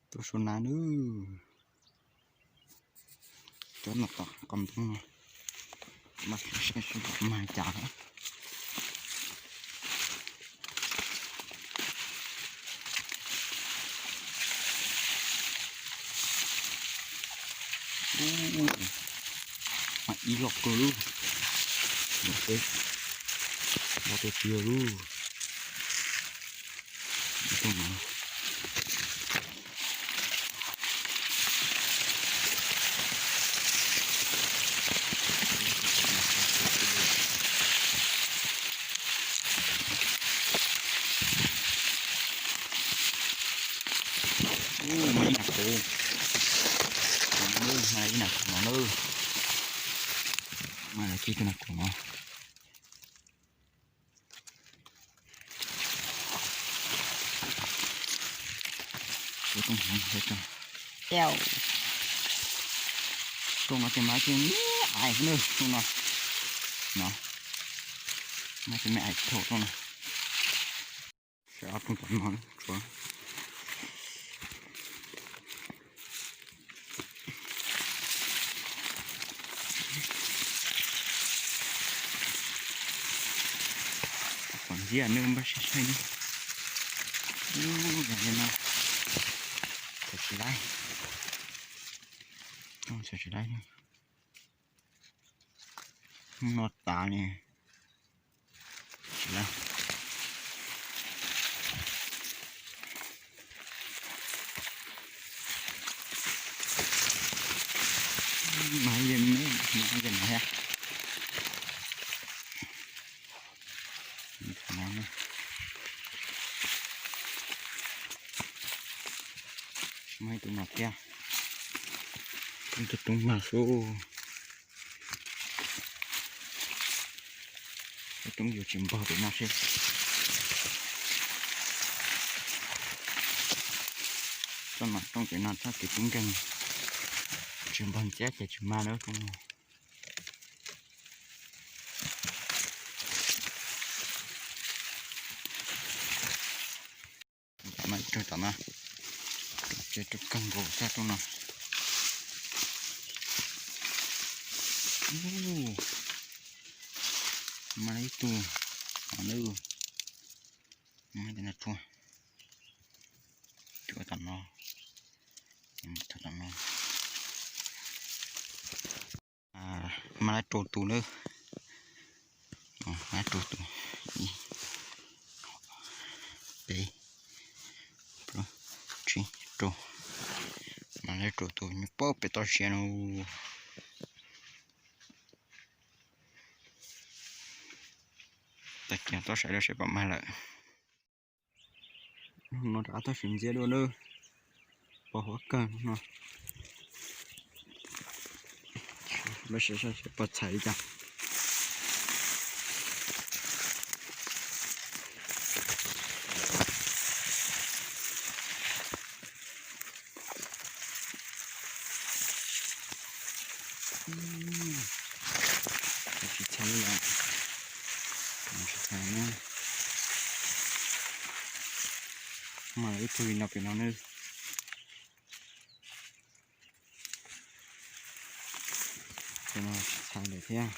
Tuaj saum no nawb. Cov no tom qab ntoo no, mas saib seb puas mag cas. Mas ib los kawg lub, los tiag tiag lub. Ub, mas ib nag kuv, mas ib nag kuv no lawm. Mas los kib tus nag kuv no. Rooj no ces mas ces me ais xwb na, rooj no, no, mas ces me ais thaum rooj no. Saib ob rooj tom no tshuav. Pom ntsia nws npaj saib saib ne. Ub, yog li no, txhais tsis laib, txhais tsis laib. No tas li. Tsis laib. Mas yeej me, mas yeej no thiab. Muaj ib tug no thiab. Ib tug tub mag xwb. Ib tug yuav tsis npog pem no seb. Tsob no rooj pem no txhob kev tub nkeeg, tsis npog ntxiab ces tsis mag lawm rooj no. Mas rau tom no, ces rau kawg nkaus sab rau no. Mas ib tug, mas ib tug no rua, rua tom no, tom no. Mas lawv rau tus lawm, lawv rau tus, ib, peb, plaub, tsib, rau. Mas lawv rau tus nyob pem toj siab no. Tag kis toj saib lawv seb puas mag lawm. No rov qab toj siab ntxiab dua nawb, pos huab kawg no. Lawv saib saib seb puas txhais li cas. Tsis txhais li os, tsis txhais na. Mas ib tug li no pem no nawb. Ces no tsis txhais lawm thiab.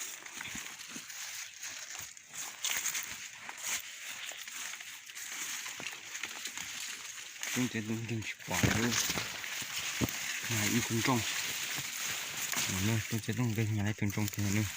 Rooj txiav rooj nkeeg tsis pom lawm. Mas ib tug nrooj, rooj txiav rooj nkeeg mas ib tug nrooj kiag nawb.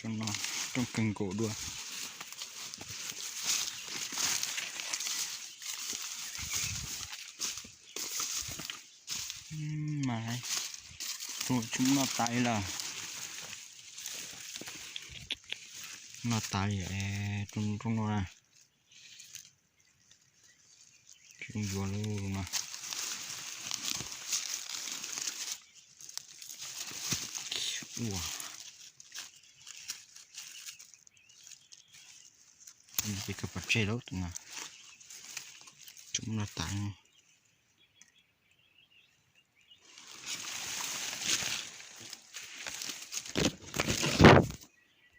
Rooj no, rooj kawg nkaus dua. Mas tus tsis muaj noj tas li lawm. Noj tas li, rooj no na. Tsis yuav lub no. Ua, Ces kawg pov tseg lawm tus no, tseem muaj no tas.